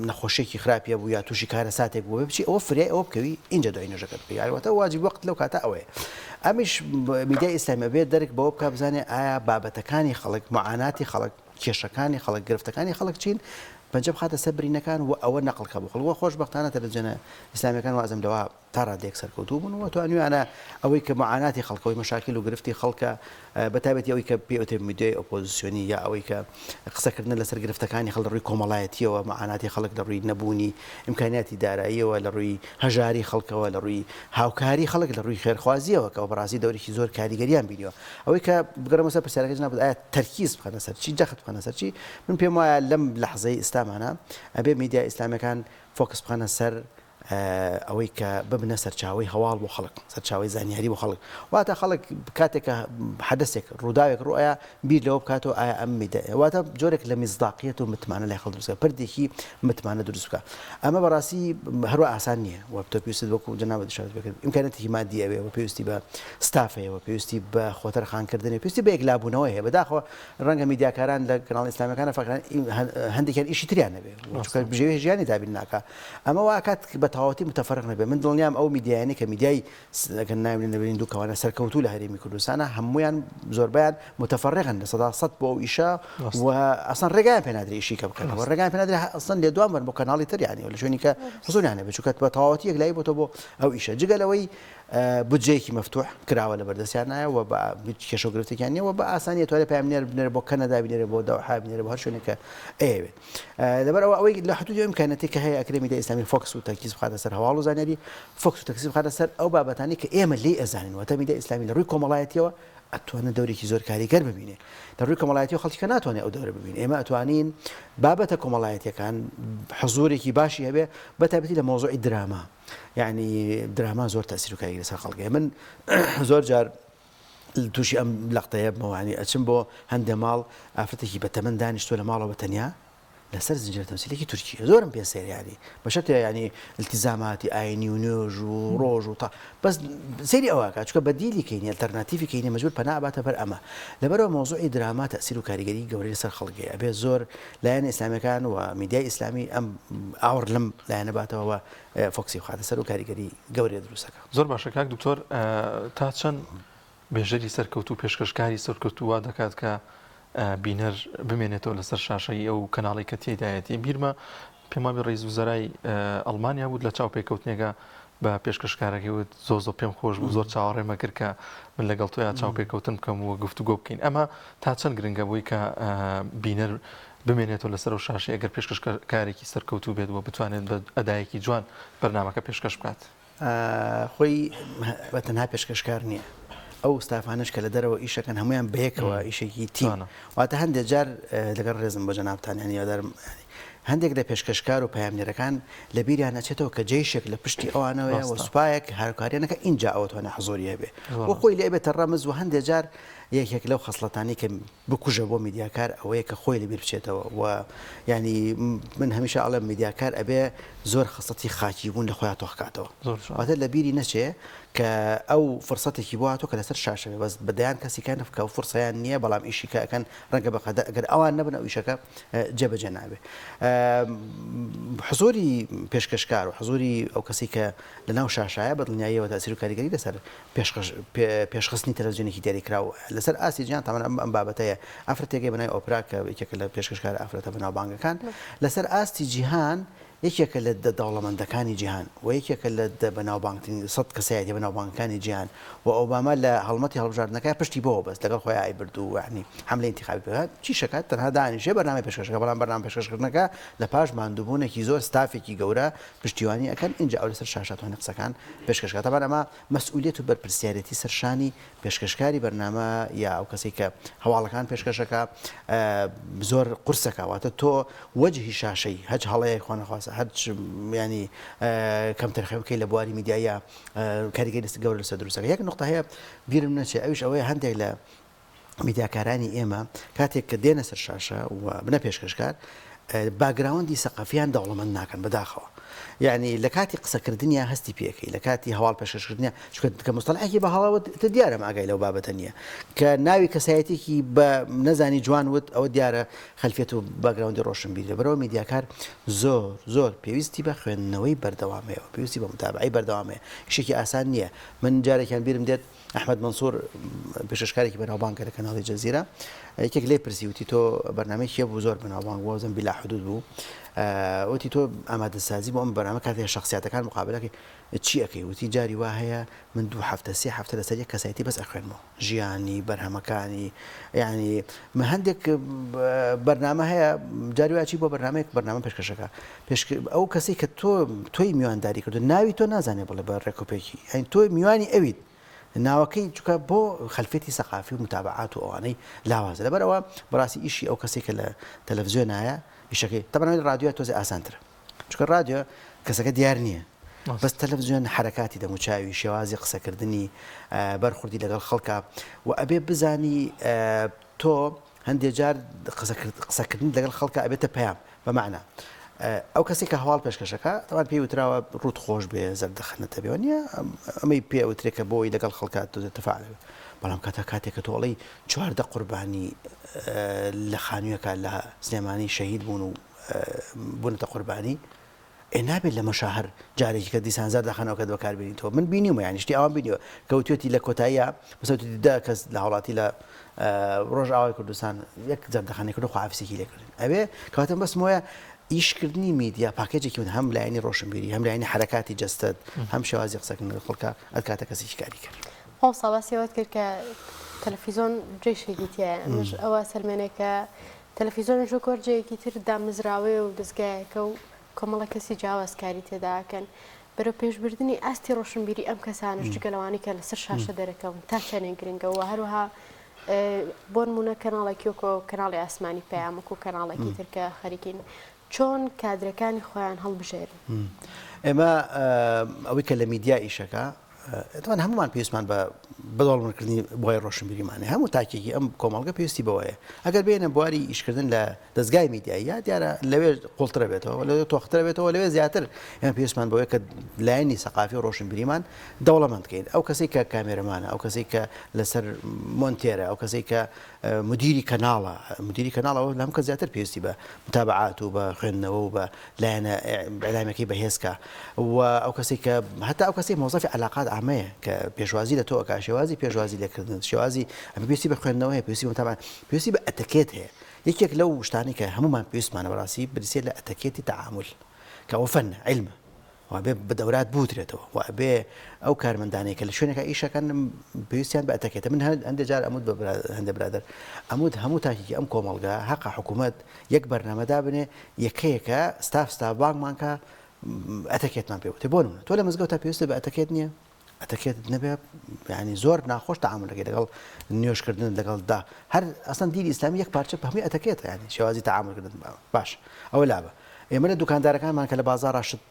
نەخۆشیێکی خراپی هەبوو یا تووشی کارەساتێک بوو بچی ئەوە فریای ئەوە بکەوی ئینجا دوای نوێژەکەت بکەی یاری واتە واجب وەقت لەو کاتە ئەوەیە ئەمیش میدیای ئیسلامی ئەبێت دەرک بەوە بکا بزانێ ئایا بابەتەکانی خەڵک معاناتی خەڵک کێشەکانی خەڵک گرفتەکانی خەڵک چین پەنجە بخاتە سەر برینەکان و ئەوە نەقڵ کە بۆ خەڵک وە خۆشبەختانە تەلەڤزیۆنە ئیسلامیەکان وازم لەوە تا ڕادەیەک سەرکەوتوو بوون و توانیویانە ئەوەی کە معاناتی خەڵکە، ئەوەی مەشاکیل و گرفتی خەڵکە، بە تایبەتی ئەوەی کە پێی ئەوترێ میدیای ئۆپۆزیسیۆنی یا ئەوەی کە قسەکردنە لەسەر گرفتەکانی خەڵک لە ڕووی کۆمەڵایەتییەوە، معاناتی خەڵک لە ڕووی نەبوونی ئیمکانیاتی داراییەوە، لە ڕووی هەژاری خەڵکەوە، لە ڕووی هاوکاری خەڵک، لە ڕووی خێرخوازییەوە کە بەڕاستی دەورێکی زۆر کاریگەریان بینیوە. ئەوەی کە بگەڕێمەوە سەر پرسیارەکەی جەنابت ئایا تەرکیز بخەنە سەر چی، جەخت بخەنە سەر چی؟ من پێم وایە لەم لەحزەی ئیستامانە ئەبێ میدیا ئیسلامییەکان فۆکس بخەنە سەر ئەوەی کە ببنە سەرچاوەی هەواڵ بۆ خەڵک، سەرچاوەی زانیاری بۆ خەڵک، واتە خەڵک کاتێک کە حەدەسێک، ڕووداوێک ڕووئەیا بیر لەوە بکاتەوە ئایا ئەم میدە، واتە جۆرێک لە میسداقیەت و متمانە لای خەڵک دروست بکا، پردێکی متمانە دروست بکا. ئەمە بەڕاستی هەروا ئاسان نییە و تۆ پێویستت وەکوو جەنابت ئیشارەت پێ کرد ئیمکانیاتێکی مادی ئەوێ و پێویستی بە ستاف هەیە و پێویستی بە خۆتەرخانکردن پێویستی بە یەکلابوونەوە هەیە. بەداخەوە ڕەنگە میدیاکاران لە کەناڵە ئیسلامیەکانە فەقیران هەندێکیان ئیشی تریان نەبێ چونکە بژێوی ژیانی دابین ناکا. ئەمە وا ئەکات بە تەواوەتی متەفەرق نەبێ. من دڵنیام ئەو میدیایانەی کە میدیای ئەگەر ناوی لێ نەبرین دووکەوانە سەرکەوتوو لە هەرێمی کوردستانە هەموویان زۆربەیان متەفەرقن 100% بۆ ئەو ئیشە و ئەسڵەن ڕێگایان پێ نادرێ ئیشی کە بکەن و ڕێگایان پێ نادرێ ئەسڵەن لێدوان بن بۆ کەناڵی تر یانی لە شوێنی کە حزوریان هەبێ چونکە بە تەواوەتی یەکلایی بۆتەوە بۆ ئەو ئیشە جگە لەوەی بودجەیەکی مەفتوح کراوە لە بەردەستیانایە و بە هیچ کێشە و گرفتێکیان نییە و بە ئاسانی ئەتوانێت پەیامنێر بنێرێ بۆ کەنەدا بینێرێ بۆ دەوحە بینێرێ بۆ هەر شوێنێک کە ئەیەوێت. لەبەر ئەوە ئەوەی لە حدودی ئەو ئیمکانیەتەی کە هەیە ئەکرێ میدیای ئیسلامی فۆکس و تەرکیز بخاتە سەر هەواڵ و زانیاری، فۆکس و تەرکیز بخاتە سەر ئەو بابەتانەی کە ئێمە لێی ئەزانین، واتە میدیای ئیسلامی لە ڕووی کۆمەڵایەتیەوە ئەتوانێت دەورێکی زۆر کاریگەر ببینێ. لە ڕووی کۆمەڵایەتیەوە خەڵکی کە ناتوانێت ئەو دەورە ببینێ. ئێمە ئەتوانین بابەتە کۆمەڵایەتیەکان حزوورێکی باشی هەبێ بە تایبەتی لە مەوزوعی دراما. یعنی دراما زۆر تەسیر و کاریگەری لەسەر خەڵک هەیە. من زۆر جار تووشی ئەم لەقتەیە بمەوە ینی ئەچم بۆ هەندێ ماڵ ئافرەتێکی بە تەمەن دانیشتووە لە ماڵەوە بە تەنیا لەسەر زنجیرە تەمسیلێکی تورکیە زۆرم پێ سەیرە ینی بە شەرتێ ینی التزاماتی ئاینی و نوێژ و ڕۆژ و تا بەس سەیری ئەوە ئەکات چونکە بەدیلی کەینی ئەلتەرناتیفی کەینی مەجبور پەنا ئەباتە بەر ئەمە لەبەرەوە مەوزوعی دراما تەئسیر و کاریگەری گەورەی لەسەر خەڵک هەیە ئەبێ زۆر لایەنە ئیسلامیەکان و میدیای ئیسلامی ئەم ئاوڕ لەم لایەنە باتەوە و فۆکسی بخاتە سەر و کاریگەری گەورەی دروست ئەکا. زۆر باشە کاک دکتۆر تا چەند بێژەری سەرکەوتوو پێشکەشکاری سەرکەوتوو وا دەکات کە بینەر بمێنێتەوە لەسەر شاشەی ئەو کەناڵی کە تێیدایەتی بیرمە پێم وابێ ڕئیس وزەرای ئەڵمانیا بوو لە چاوپێکەوتنێکا بە پێشکەشکارەکەی وت زۆر زۆر پێم خۆش بوو زۆر چاوەڕێمە کرد کە من لەگەڵ تۆیا چاوپێکەوتن بکەم و گفتوگۆ بکەین ئەمە تا چەند گرنگە بۆی کە بینەر بمێنێتەوە لەسەر ئەو شاشەی ئەگەر پێشکەشکارێکی سەرکەوتوو بێت و بتوانێت بە ئەدایەکی جوان بەرنامەکە پێشکەش بکات. خۆی بە تەنها پێشکەشکار نییە، ئەو ستافانەش کە لە دەرەوە ئیشەکەن هەموویان بەیەکەوە ئیشێکی تیم، واتە هەندێک جار لەگەڵ ڕێزم بۆ جەنابتان یانی هیوادارم هەندێک لە پێشکەشکار و پەیامنێرەکان لە بیریان ئەچێتەوە کە جەیشێک لە پشتی ئەوانەوەیە و سوپایەک هاوکاریان ئەکا ئینجا ئەوە توانێ حزوری هەبێ و خۆی لێ ئەبێتە ڕەمز و هەندێک جار یەکێک لەو خەسڵەتانەی کە بکوژە بۆ میدیاکار ئەوەیە کە خۆی لەبیر بچێتەوە و یانی من هەمیشە ئەڵێم میدیاکار ئەبێ زۆر خەسڵەتی خاکی بوون لە خۆیا تۆخ کاتەوە واتە لە بیری نەچێ کە ئەو فرسەتێکی بۆ هاتووە کە لەسەر شاشە بێ بەس بە دەیان کەسی کە کە ئەو فرسەیان نییە بەڵام ئیشی کە ئەکەن ڕەنگە بە قەدەر ئەگەر ئەوان نەبن ئەو ئیشەکە جێبەجێ نابێ حزوری پێشکەشکار و حزوری ئەو کەسی کە لە ناو شاشایە بە دڵنیاییەوە تەئسیر و کاریگەری لەسەر پێشخستنی تەلەفزیۆنێکی دیاریکراو لەسەر ئاستی جیهان تاوان ئەم ئەم بابەتەیە ئافرەتێک هەیە بە ناوی ئۆپرا کە یەکێکە لە پێشکەشکارە ئافرەتە بەناوبانگەکان لەسەر ئاستی جیهان. یەکێکە لە دە دەوڵەمەندەکانی جیهان و یەکێکە لە دە بەناوبانگترین سەت کەسایەتیە بەناوبانگەکانی جیهان و ئۆباما لە هەڵمەتی هەڵبژاردنەکە پشتی بەوە بەست لەگەڵ خۆیا ئەیبرد و یەعنی حەملەی ئینتیخابی پێ چیش ئەکات تەنها دانیشێ بەرنامەی پێشکەش ئەکات بەڵام بەرنامە پێشکەشکردنەکە لە پاش ماندووبوونێکی زۆر ستافێکی گەورە پشتیوانی ئەکەن ئینجا ئەو لەسەر شاشە توانێ قسەکان پێشکەش کات تەبعەن ئەمە مەسئولیەت و بەرپرسیارێتی سەر شانی پێشکەشکاری بەرنامە یا ئەو کەسەی کە هەواڵەکان پێشکەشەکا زۆر قورسەکە واتە تۆ وەجهی شاشەی هەچ هەڵەیەک خۆنەخواستە هەرچ ینی کەمتەرخەمی بکەی لە بواری میدیاییە کاریگەری لەسەر گەورە لەسەر دروستەکە یەک نقطە هەیە بیرم نەچێ ئەویش ئەوەیە هەندێک لە میدیاکارانی ئێمە کاتێک کە دێنە سەر شاشە و بنە پێشکەشکار background ی سەقەفیان دەوڵەمەند ناکەن بەداخەوە یعنی لە کاتی قسەکردنیا هەستی پێەکەی لە کاتی هەواڵ پێشکەشکردنیا چونکە کە مستەڵحێکی بە هەڵەوە تە دیارە ئاگای لەو بابەتە نییە کە ناوی کەسایەتێکی بە نەزانی جوان وت ئەوە دیارە خەلفیەت و background ی ڕۆشنبیری لەبەرەوە میدیاکار زۆر زۆر پێویستی بە خوێندنەوەی بەردەوامەیەوە پێویستی بە متابعەی بەردەوامەیە ئیشێکی ئاسان نییە من جارێکیان بیرم دێت ئەحمەد مەنسوور پێشکەشکارێکی بەناوبانگە لە کەناڵی جەزیرە یەکێک لێی پرسی وتی تۆ بەرنامەی کێ بوو زۆر بەناوبانگ بوو زەم بیلا حدود بوو وتی تۆ ئامادەسازی بۆ ئەم بەرنامە کاتێک شخصیاتەکان مقابلەکەی چی ئەکەی وتی جاری وا هەیە من دوو هەفتە سێ هەفتە لەسەر یەک کەسایەتی بەس ئەخوێنمەوە ژیانی بەرهەمەکانی یعنی من هەندێک بەرنامە هەیە جاری وا چی بۆ بەرنامەیەک بەرنامە پێشکەشەکە پێش ئەو کەسێک کە تۆ تۆی میوانداری کردو ناوی تۆ نازانێ بڵێ بە ڕێکوپێکی یعنی تۆ میوانی ئەویت ناوەکەی چونکە بۆ خەلفێتی سەقافی و متابعات و ئەوانەی لاوازە لەبەرەوە بەڕاستی ئیشی ئەو کەسێک کە لە تەلەڤزیۆنایە ئیشەکەی تەبعەن ڕادیۆ تۆزێ ئاسانترە چونکە ڕادیۆ کەسەکە دیار نییە بەس تەلەڤزیۆن حرەکاتی دەموچاوی شێوازی قسەکردنی بەرخوردی لەگەڵ خەڵکە و ئەبێ بزانی تۆ هەندێ جار قسەکردن لەگەڵ خەڵکە ئەبێتە پەیام بە مەعنا ئەو کەسێک کە هەواڵ پێشکەشەکە تەوان پێی وتراوە ڕوت خۆش بێ زەردەخەنەتە بێ نییە ئەمەی پێ وترێ کە بۆی لەگەڵ خەڵکە تۆزێ تەفاعل بێ بەڵام کاتە کاتێک کە تۆ ئەڵێی 14 قوربانی لە خانوویەکە لە سلێمانی شەهید بوون و بوونەتە قوربانی ئێ نابێت لەمەشا هەر جارێکی کە دیسان زەردەخەنەوەکەت بەکار بێنیتەوە من بینیومە یانی شتی ئاوام بینیوە کە وتوێتی لە کۆتاییە مەسەلەن وتوێتی دە کەس لە هاوڵاتی لە ڕۆژئاوای کوردستان یەک زەردەخەنەی کردو خواحافیزێکی لێ کردن ئەوێ کەواتە بەسم وایە ئیشکردنی میدیا پاکێجێکی من هەم لایەنی ڕۆشنبیری هەم لایەنی حەرەکاتی جەستەت هەم شێوازی قسەکردن لەگەڵ خەڵکا ئەتکاتە کەسێکی کاریگەر. مامۆستا باسی ئەوەت کرد کە تەلەفیزۆن جەیشێکی تیایە ئەمەش ئەوە سەلمێنێ کە تەلەفیزۆنیش وەک هەر جێیەکی تر دامەزراوەیە و دەزگایەکە و کۆمەڵە کەسی جیاواز کاری تێدا ئەکەن. بەرەوپێشبردنی ئاستی ڕۆشنبیری ئەم کەسانەش جگە لەوانەی کە لەسەر شاشە دەرەکەون تا چەندێک گرنگە و هەروەها بۆ نموونە کەناڵێکی وەکۆ کەناڵی ئاسمانی پەیام وەکو کەناڵێکی تر کە خەریکین چۆن کادرەکانی خۆیان هەڵبژێرن؟ ئێمە ئەوەی کە لە میدیا ئیشەکە تەبعەن هەموومان پێویستمان بە بەدەوڵەمەندکردنی بواری ڕۆشنبیریمان هەیە، هەموو تاکێکی ئەم کۆمەڵگە پێویستی بەوەیە. ئەگەر بێنە بواری ئیشکردن لە دەزگای میدیایی یا دیارە لەوێ قوڵترە بێتەوە، لەوێ تۆخترە بێتەوە، لەوێ زیاتر ئێمە پێویستمان بەوەیە کە لایەنی سەقافی و ڕۆشنبیریمان دەوڵەمەند بکەین. ئەو کەسەی کە کامێرەمانە، ئەو کەسەی کە لەسەر مۆنتێرە، ئەو کەسەی کە مدیری کەناڵە، مدیری کەناڵ ئەوە لە هەموو کەس زیاتر پێویستی بە متابعات و بە خوێندنەوە و بە لایەنە ئیعلامیەکەی بەهێز کا و ئەو کەسەی کە هەتا ئەو کەسەی مۆزەفی عەلاقات عامەیە کە پێشوازی لە تۆ ئەکا شێوازی پێشوازی لێکردن شێوازی ئەمە پێویستی بە خوێندنەوە هەیە پێویستی بە متابعە پێویستی بە ئەتەکێت هەیە یەکێک لەو شتانەی کە هەموومان پێویستمانە بەڕاستی بریتیە لە ئەتەکێتی تەعامول کە ئەوە فەنە عیلمە و ئەبێ بە دەورات بوترێتەوە و ئەبێ ئەو کارمەندانەی کە لە شوێنێکا ئیش ئەکەن پێویستیان بە ئەتەکێتە من هەندێ جار ئەموت بە هەندێ برادەر ئەموت هەموو تاکێکی ئەم کۆمەڵگا هەقە حکوومەت یەک بەرنامە دابنێ یەکەیەکە ستاف ستاف بانگمان کە ئەتەکێتمان پێ وتێ بۆ نمونە تۆ لە مزگەوتا پێویستە بە ئەتەکێت نییە ئەتەکێتت نەبێ یعنی زۆر ناخۆش تەعامولەکەی لەگەڵ نوێژکردن لەگەڵ دا هەر ئەسڵەن دینی ئیسلامی یەک پارچە هەمووی ئەتەکێتە یعنی شێوازی تەعامولکردن باش ئەوە لابە ئێمە لە دوکاندارەکانمان کە لە بازاڕا شت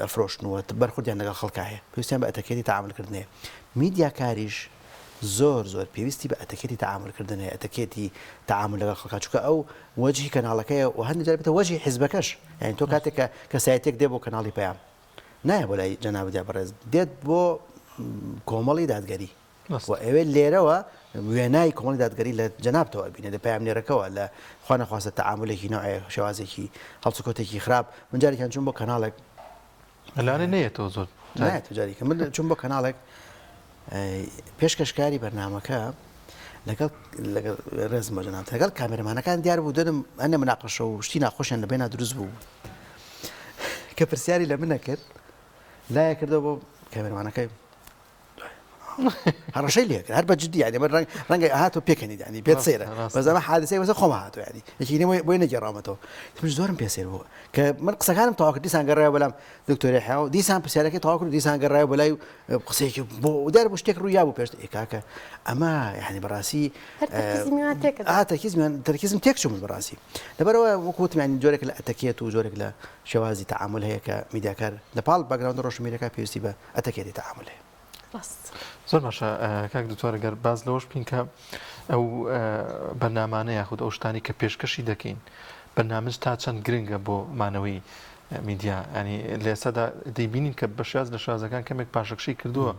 ئەفرۆشن و بەرخوردیان لەگەڵ خەڵکا هەیە پێویستیان بە ئەتەکێتی تەعامولکردن هەیە میدیاکاریش زۆر زۆر پێویستی بە ئەتەکێتی تەعامولکردن هەیە ئەتەکێتی تەعامول لەگەڵ خەڵکا چونکە ئەو وەجهی کەناڵەکەیە و هەندێک جار بێتە وەجهی حیزبەکەش یعنی تۆ کاتێک کە کەسایەتێک دێ بۆ کەناڵی پەیام نایە بۆ لای جەنابت یا بەڕێز دێت بۆ کۆمەڵی دادگەری و ئەوێ لێرەوە وێنای کۆمەڵی دادگەری لە جەنابتەوە ئەبینێ لە پەیامنێرەکەوە لە خوا نەخواستە تەعامولێکی نەوعێ شێوازێکی هەڵسوکەوتێکی خراپ من جارێکیان چووم بۆ کەناڵێک لەوانەیە نەیەتەوە زۆر نایەتەوە جارێکە من چووم بۆ کەناڵێک پێشکەشکاری بەرنامەکە لەگەڵ لەگەڵ ڕێزم بۆ جەنابت لەگەڵ کامێرەمانەکان دیار بوو دەنم ئەنە مناقەشە و شتی ناخۆشیان لە بێنا دروست بوو. کە پرسیاری لە منە کرد لایە کردەوە بۆ کامێرەمانەکەی هەڕەشەی لێ کرد هەر بە جدی یانی من ڕەنگ ڕەنگە هاتۆ پێکەنی دانی پێت سەیرە بەس ئەمە حادیسەی بەسەر خۆم هاتۆ یانی یەکی نێ بۆی نەگێڕاومەتەوە من زۆرم پێ سەیر بوو کە من قسەکانم تەواو کرد دیسان گەڕایەوە بەلام دکتۆر یحیی و دیسان پرسیارەکەی تەواو کرد دیسان گەڕایەوە بەلای قسەیەکی بۆ دیار بوو شتێک ڕوویا بوو پێشت ئێ کاکە ئەمە یانی بەڕاستی هەر تەرکیزی میوان تێکەدا ئا تەرکیزمیان تەرکیزم تێک چوو من بەڕاستی لەبەرئەوە وەکو وتم یانی جۆرێک لە ئەتەکێت و جۆرێک لە شێوازی تەعامول هەیە کە میدیاکار لە پاڵ باکگراوندە ڕۆشنبیرەکە پێویستی بە ئەتەکێتی تەعامول هەیە. ڕاست. زۆر باشە کاک دکتۆر گەر باس لەوەش بکەین کە ئەو بەرنامانە یاخود ئەو شتانی کە پێشکەشی دەکەین بەرنامج تا چەند گرنگە بۆ مانەوەی میدیا ینی لە ئێستادا دەیبینین کە بە شێواز لە شێوازەکان کەمێک پاشەکشەی کردووە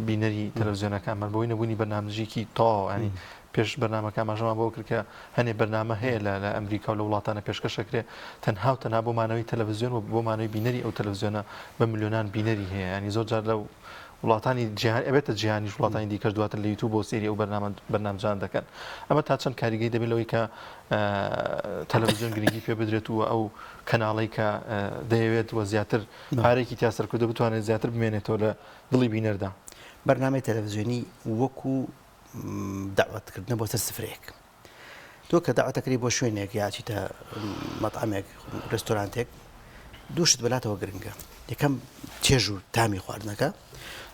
بینەری تەلەڤزیۆنەکانمان بەوەی نەبوونی بەرنامجێکی تەواو ینی پێش بەرنامەکە ئاماژەمان بەوە کرد کە هەنێ بەرنامە هەیە لە لە ئەمریکا و لە وڵاتانە پێشکەش ئەکرێ تەنها و تەنها بۆ مانەوەی تەلەڤزیۆن و بۆ مانەوەی بینەری ئەو تەلەڤزیۆنە بە ملیۆنان بینەری هەیە ینی زۆر جار لە وڵاتانی جیهان ئەبێتە جیهانیش وڵاتانی دیکەش دواتر لە یوتیوب بۆ سەیری ئەو بەرنامە بەرنامجان دەکەن ئەمە تا چەند کاریگەی دەبێت لەوەی کە تەلەڤزیۆن گرنگی پێ بدرێت و ئەو کەناڵەی کە دەیەوێت و زیاتر پارێکی تیا سەرکردو بتوانێت زیاتر بمێنێتەوە لە دڵی بینەردا. بەرنامەی تەلەڤزیۆنی وەکو دەعوەتکردنە بۆ سەر سفرەیەک. تۆ کە دەعوەت ئەکرێی بۆ شوێنێک یا ئەچیتە مەتعەمێک، ڕێستۆرانتێک، دوو شت بەلاتەوە گرنگە. یەکەم چێژ و تامی خواردنەکە،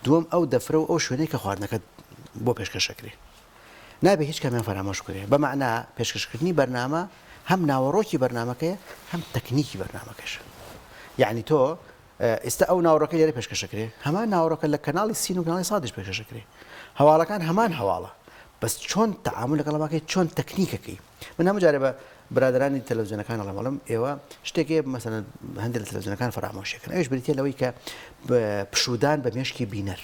دووەم ئەو دەفرە و ئەو شوێنەی کە خواردنەکەت بۆ پێشکەش ئەکرێ. نابێ هیچ کامیان فەرامۆش بکرێ. بە مەعنا پێشکەشکردنی بەرنامە هەم ناوەڕۆکی بەرنامەکەیە، هەم تەکنیکی بەرنامەکەشە. یەعنی تۆ ئیستا ئەو ناوەڕۆکەی لێرە پێشکەش ئەکرێ هەمان ناوەڕۆکە لە کەناڵی سین و کەناڵی سادیش پێشکەش ئەکرێ هەواڵەکان هەمان هەواڵە بەس چۆن تەعامول لەگەڵ ئەمە کەی چۆن تەکنیکەکەی من هەموو جارێ بە برادەرانی تەلەڤزیۆنەکان ئەڵێم ئەڵێم ئێوە شتێک هەیە مەسەلەن هەندێک لە تەلەڤزیۆنەکان فەرامۆشیەکەن ئەویش بریتیە لەوەی کە پشوودان بە مێشکی بینەر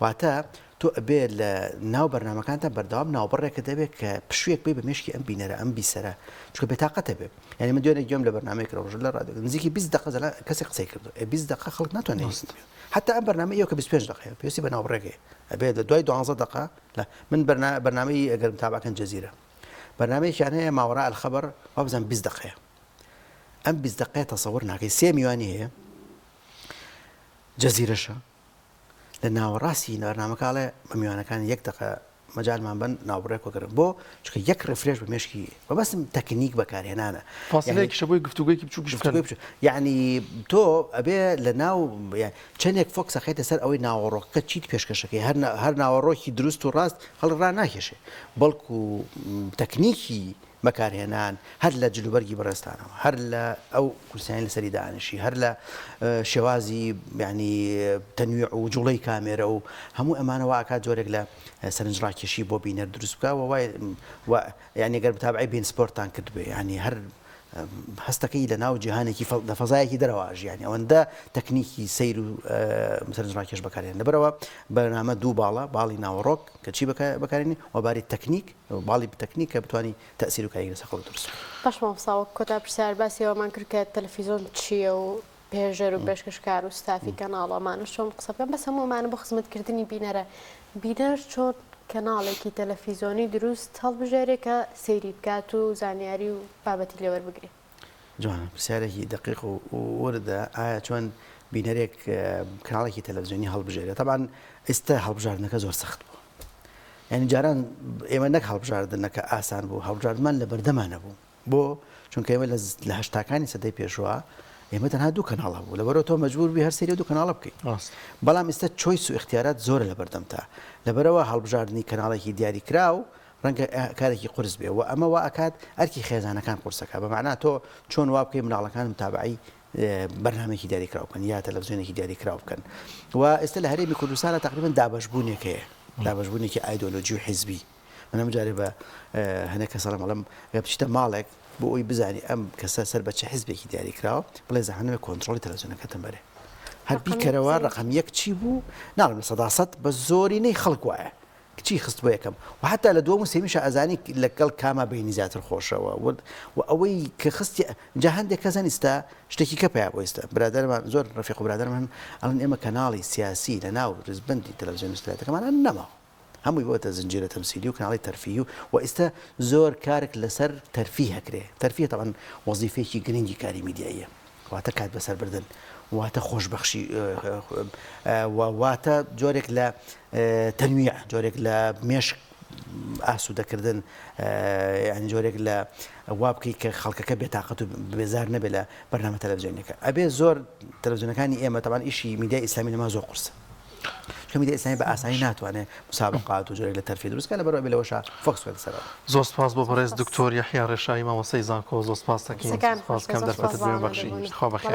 واتە تۆ ئەبێ لە ناو بەرنامەکانتا بەردەوام ناوبڕێکت هەبێ کە پشوویەک بەی بە مێشکی ئەم بینەرە ئەم بیسەرە چونکە بێتاقەتە بێ یعنی من دوێنێ گوێم لە بەرنامەیەک کرد ڕۆژە لە ڕادیۆ نزیکی 20 دقە زەلا کەسێک قسەی کردو ئێ 20 دقە خەڵک ناتوانێت هیچ بێ حتا ئەم بەرنامە ئێوە کە 25 دقەیە پێویستی بە ناوبڕێک هەیە ئەبێ لە دوای 12 دقە لە من بەرنامەی ئەگەر متابعەکەن جەزیرە بەرنامەیەکیان هەیە ماوەڕا الخبر وابزانم 20 دقەیە ئەم 20 دقەیە تەسەور ناکەی سێ میوانی هەیە جەزیرەشە لە ناوەڕاستی بەرنامەکە ئەڵێ بە میوانەکان یەک دەقە مەجالمان بەن ناوبڕێک وەگرن بۆ چونکە یەک refresh بە مێشکی مەبەستم تەکنیک بەکارهێنانە فاسلەیەکیشە بۆی گفتوگۆیەکی بچووکیش بکەن گفتوگۆی بچووک یعنی تۆ ئەبێ لە ناو چەندێک focus ئەخەیتە سەر ئەوەی ناوەڕۆکەکە چیت پێشکەشەکەی هەر هەر ناوەڕۆکی دروست و ڕاست خەڵک ڕاناکێشێ بەڵکو تەکنیکی بەکارهێنان هەر لە جلوبەرگی بەڕێزتانەوە، هەر لە ئەو کورسیانەی لەسەری دانیشی، هەر لە شێوازی یانی تەنویع و جوڵەی کامێرە و هەموو ئەمانە وا ئەکات جۆرێک لە سەرنجڕاکێشی بۆ بینەر دروست بکا و وای و یانی گەر متابعەی بین سپۆرتتان کردبێ یانی هەر هەستەکەی لە ناو جیهانێکی لە فەزایەکی دەرەوە ئەژی یانی ئەوەندە تەکنیکی سەیر و سەرنجڕاکێش بەکارێن لەبەرەوە بەرنامە دوو باڵە باڵی ناوەڕۆک کە چی بەکارێنی و باری تەکنیک باڵی تەکنیک کە بتوانی تەئسیر و کاریگەری لەسەر خەڵک دروست بکەی. باش مامۆستا وەک کۆتا پرسیار باسی ئەوەمان کرد کە تەلەفیزۆن چییە و پێشەر و پێشکەشکار و ستافی کەناڵ و ئەمانەش چۆن قسە بکەن بەس هەموو ئەمانە بۆ خزمەتکردنی بینەرە بینەر چۆن کەناڵێکی تەلەفیزۆنی دروست هەڵبژێرێ کە سەیری بکات و زانیاری و بابەتی لێ وەربگرێ؟ جوانە پرسیارێکی دەقیق و وردە ئایا چۆن بینەرێک کەناڵێکی تەلەڤزیۆنی هەڵبژێرێت تەبعەن ئێستا هەڵبژاردنەکە زۆر سەخت بوو یعنی جاران ئێمە نەک هەڵبژاردنەکە ئاسان بوو هەڵبژاردمان لە بەردەما نەبوو بۆ چونکە ئێمە لە هەشتاکانی سەدەی پێشوە ئێمە تەنها دوو کەناڵ هەبوو لەبەرەوە تۆ مەجبور بی هەر سەیری دوو کەناڵە بکەیت بەڵام ئێستا choice و اختیارات زۆرە لە بەردەمتا لەبەرەوە هەڵبژاردنی کەناڵێکی دیاریکراو ڕەنگە کارێکی قورس بێ و ئەمە وا ئەکات ئەرکی خێزانەکان قورسەکە بە مەعنا تۆ چۆن وا بکەی مناڵەکان متابعەی بەرنامەیەکی دیاریکراو بکەن یا تەلەڤزیۆنێکی دیاریکراو بکەن و ئێستا لە هەرێمی کوردستانە تقریبا دابەشبوونێک هەیە دابەشبوونێکی ئایدۆلۆژی و حیزبی من هەموو جارێ بە هەندێک کەس ئەڵێم ئەڵێم گەر بچیتە ماڵێک بۆ ئەوی بزانی ئەم کەسە سەر بە چ حیزبێکی دیاریکراوە بڵێ زەحمەت نەبێ کۆنترۆڵی تەلەڤزیۆنەکەتم بەرێ هەر بیکەرەوە ڕقم یەک چی بوو ناڵێم 100% بە زۆرینەی خەڵک وایە کچی خستبوە یەکەم و حەتا لە دووەم و سێمیشا ئەزانی لەگەڵ کاما بەینی زیاتر خۆشە و ورد و ئەوەی کە خستی جا هەندێک کەس هەن ئیستا شتێکی کە پیا بۆ ئیستا برادەرمان زۆر ڕەفیق و برادەرم هەن ئەڵێن ئێمە کەناڵی سیاسی لە ناو ڕیزبەندی تەلەڤزیۆنی ستراتەکەمان نەماوە هەمووی بۆتە زنجیرە تەمسیلی و کەناڵی تەرفیهی و و ئیستا زۆر کارک لەسەر تەرفیه ئەکرێ تەرفیه تەبعەن وەزیفەیەکی گرنگی کاری میدیاییە. واتە کات بەسەربردن، واتە خۆشبەخشی و واتە جۆرێک لە تەنویع، جۆرێک لە مێشک ئاسوودەکردن، یانی جۆرێک لە وا بکەیت کە خەڵکەکە بێتاقەت و بێزار نەبێت لە بەرنامە تەلەڤزیۆنیەکە. ئەبێ زۆر تەلەڤزیۆنەکانی ئێمە تەبعەن ئیشی میدیای ئیسلامی لەما زۆر قورسە. چونکە میدیای ئیسلامی بە ئاسانی ناتوانێت مسابقات و جۆرێک لە تەرفیه دروست بکات لەبەرئەوە ئەبێ لەوەشا فۆکس بکاتە سەرەوە. زۆر سپاس بۆ بەڕێز دکتۆر یەحیا ڕێشایی مامۆستای زانکۆ زۆر سپاست دەکەین قسەکان سپاس خۆش بێ کەم زۆر دەرفەتت سپاس بێ بۆ بەخشی ئامادەبوونت خوا بەخێر. بەڵێ.